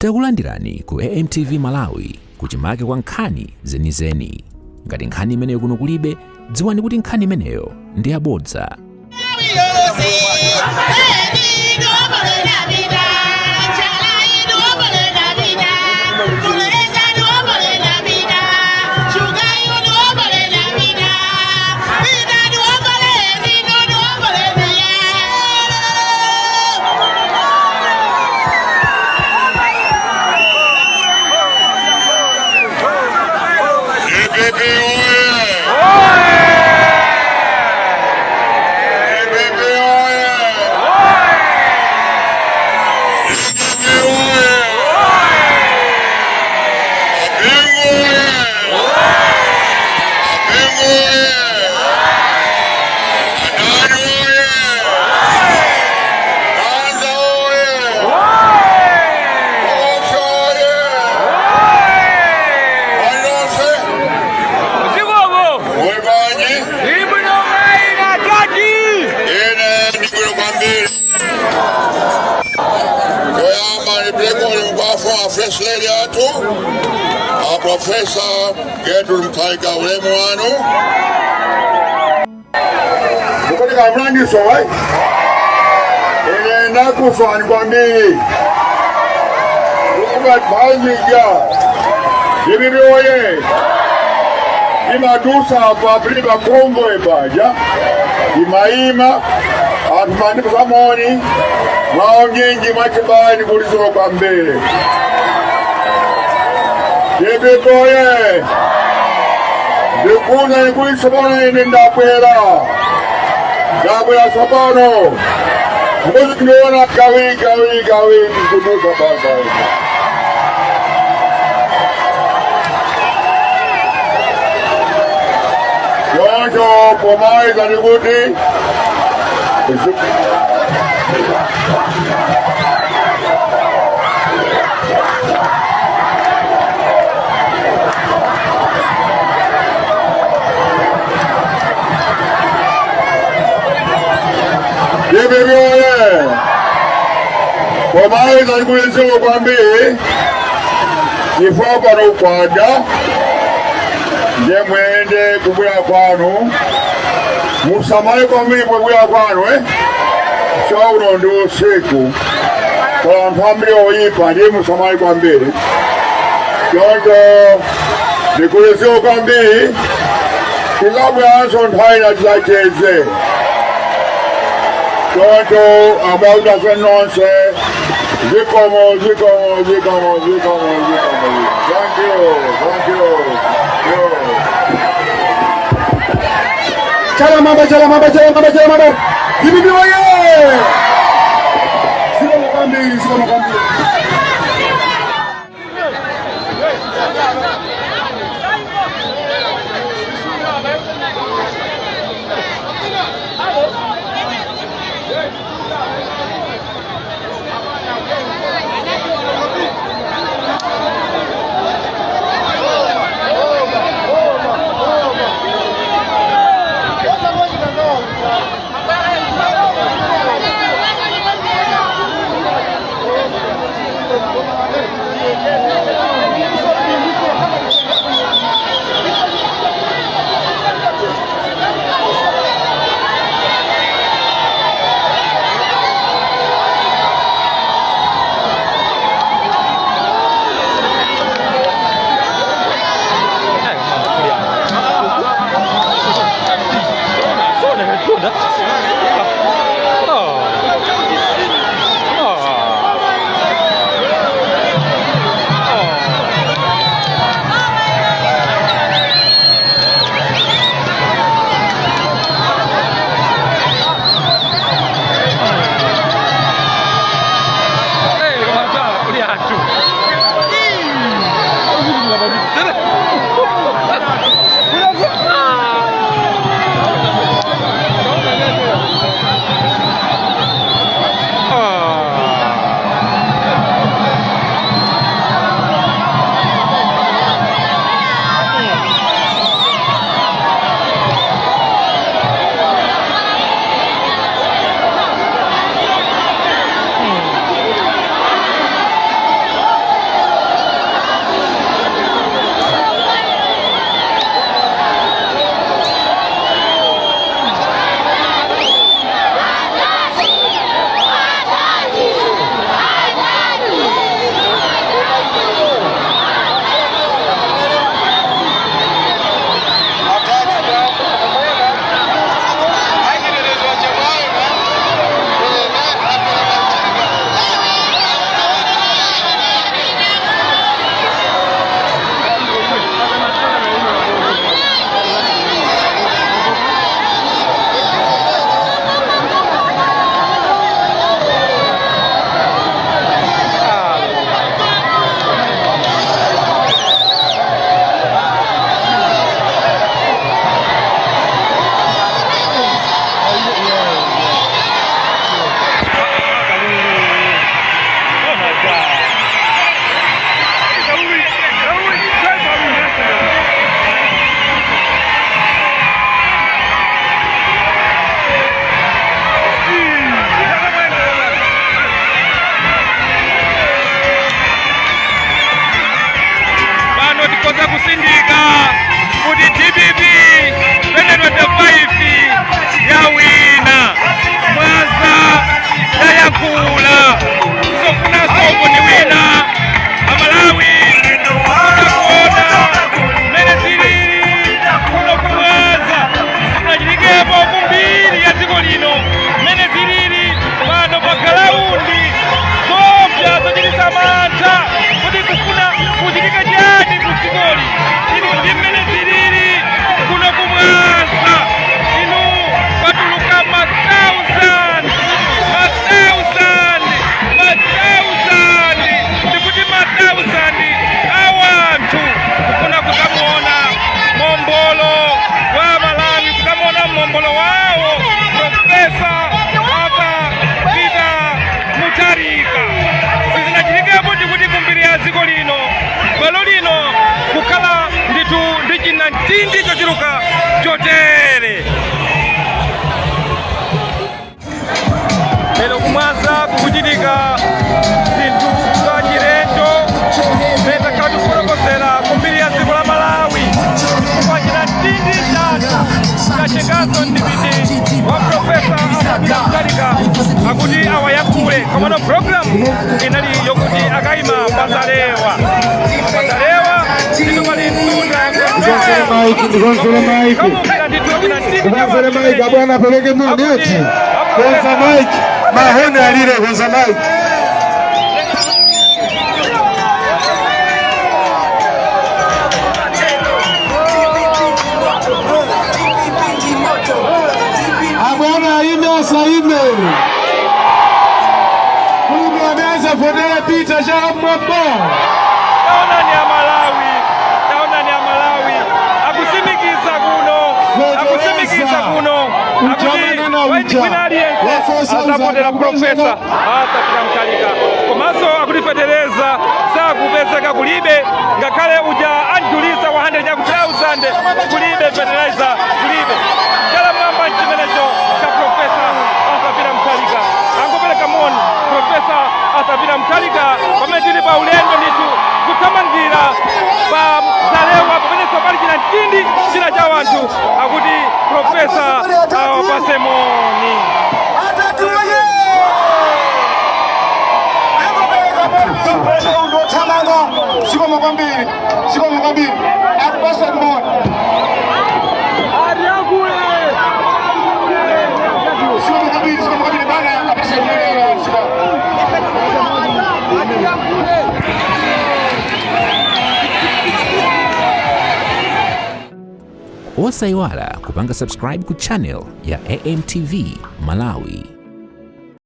Takulandirani ku AMTV Malawi, kuchimake kwa nkhani zenizeni. Ngati nkhani imeneyo kuno kulibe, dziwani kuti nkhani imeneyo ndi yabodza. DPP oye! DPP oye! DPP oye! Bingu oye! Bingu oye! Adani oye! Ganza oye! Osha oye! Alonse! Zikomo. Mwebanyi! Ibwino maina tati. Ine ndibwino kwambiri. Toyamba ndipereke kwa First Lady athu, a Professor Gertrude Mutharika, ulemu wanu. Mukatika mlandiso vai ine ndakufani kwambiri kuba bhazija DPP oye! Imadusa pa pili pa convoy paja imaima anthu mandipasamoni mwawo nyinji mwachibali kulisoka kwambiri. DPP oye! Ndikuna nikuti tsopano ine ndabwera tsopano mbuzi ndiona kawiri kawiri kawiri kudusa baba. Choncho pomaliza ndikuti DPP oye! Pomaliza ndikuti zikomo kwambiri chifukwa pano kwada ndiye mwende kubwera kwanu musamale kwambiri pobwera kwanu chauno ndi usiku kwa anthu ambiri oyipa, ndiye musamale kwambiri. Choncho ndikuti zikomo kwambiri, tizabweranso nthawi ina tidzacheze. Choncho ambaudase nonse, zikomo, zikomo, zikomo, zikomo, zikomo. Thank you, thank you, you. Chala mamba, chala mamba, chala mamba, chala mamba. DPP oye! Zikomo kwambiri, zikomo kwambiri. Zalewa. Zalewa ndithu pali mtunda. Ndikonzere maiki, ndikonzere maiki. Ndikonzere maiki, abwana apereke moni eti. Konza maiki, mahoni alire, konza maiki. Abwana aime asaime. Mungu anaweza fodera pita cha mwamba. Taonani a Malawi, taonani a Malawi akusimikiza kuno, akusimikiza kuno akuti wina aliyense azapotera Profesa Arthur Peter Mutharika, komanso akuti fetereza sakupezeka, kulibe, ngakhale uja anjulisa wa 100 chaku 1000, kulibe fetereza, kulibe. Chala mwamba nchimenecho cha Profesa Arthur Peter Mutharika. Angopereka moni Profesa Arthur Peter Mutharika pamene tili pa ulendo ndithu kuthamangira pa Zalewa, pamenenso pali china mtindi china cha wanthu akuti Profesa awapase moni. Ndothamanga, zikomo kwambiri, zikomo kwambiri, akupasa kumona. Zikomo kwambiri, zikomo kwambiri bana, apasa kumona, zikomo. Osayiwala kupanga subscribe ku channel ya AMTV Malawi.